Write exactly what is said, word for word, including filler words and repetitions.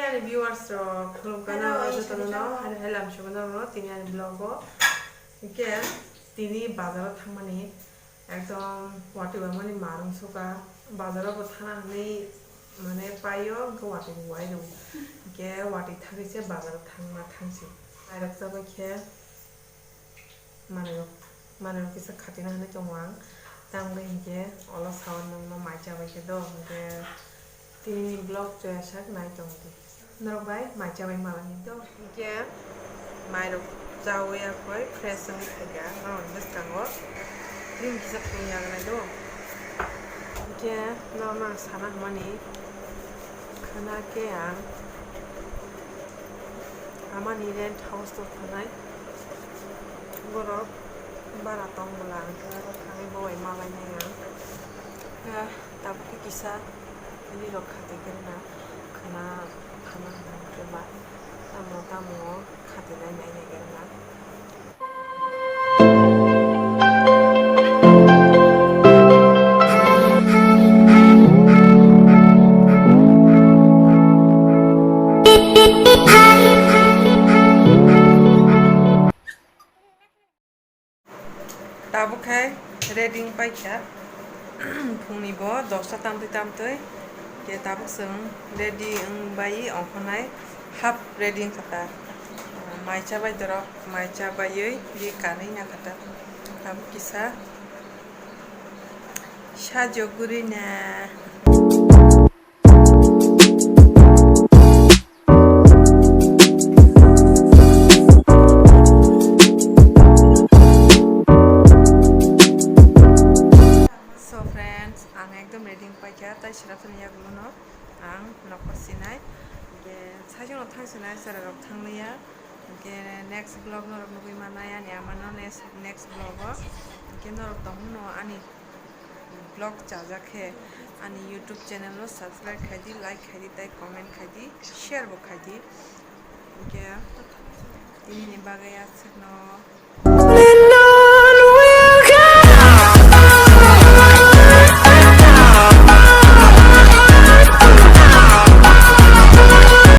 Ani viewers rok khulumkha no jotono no, hari hai lamsogwi norokno tini ani vlog o. Hinkhe tini bazar o thangmani ekdom watwi wamani marung suka, bazar o bo thana hinwi mane paio, hinkhe watwi bo wai rwo. Hinkhe watwi thangwi se bazar o thangma thangsi. Mairok chabai khe manwi rok, manwi rok kisa khatina hinwi tongo ang. Tamni hinkhe olo sawi nokno mai chabai khe do, hinkhe tini vlog choya sak nai tong di. Norok bai mai chabai malani do. Hinkhe mai rok chawi akhoi fresh wngwi phaikha norokni bwskango. Cream kisa phunui yagnai do. Hinkhe norokno ang sana hwnmani khwna khe ang amani rent house o thanai. Borok bara tong bwla ang khe abo thangwi bo bai malainai ang. Khe tabuk khe kisa ri rok khatai khe rwna khwna phana hwnwi khe ba tamo tamo khatinai nainai khe rwna. Tabuk khai ready wng paikha. Phungni bo dosta tamtwi tamtwi. Khe tabuk chwng ready wng bai ongkhornai half ready wngkha ta. Mai chabai dorok, mai chabaiwi ri kanwi nakha ta. Tabuk kisa sajaguri na. So friends, ang ekdom ready wng paikha, tai sera phani yagulo no ang nokho sinai. Hinkhe saichung no thang sinai, chwrai rok thang liya. Hinkhe next vlog norok nugwi mannai ani amano next, next vlog o. Hinkhe norok tongmano ani vlog chajak khe ani YouTube channel no subscribe khai di, like khai di, tei comment khai di, share bo khai di. Hinkhe tini ni bagwi aswkno.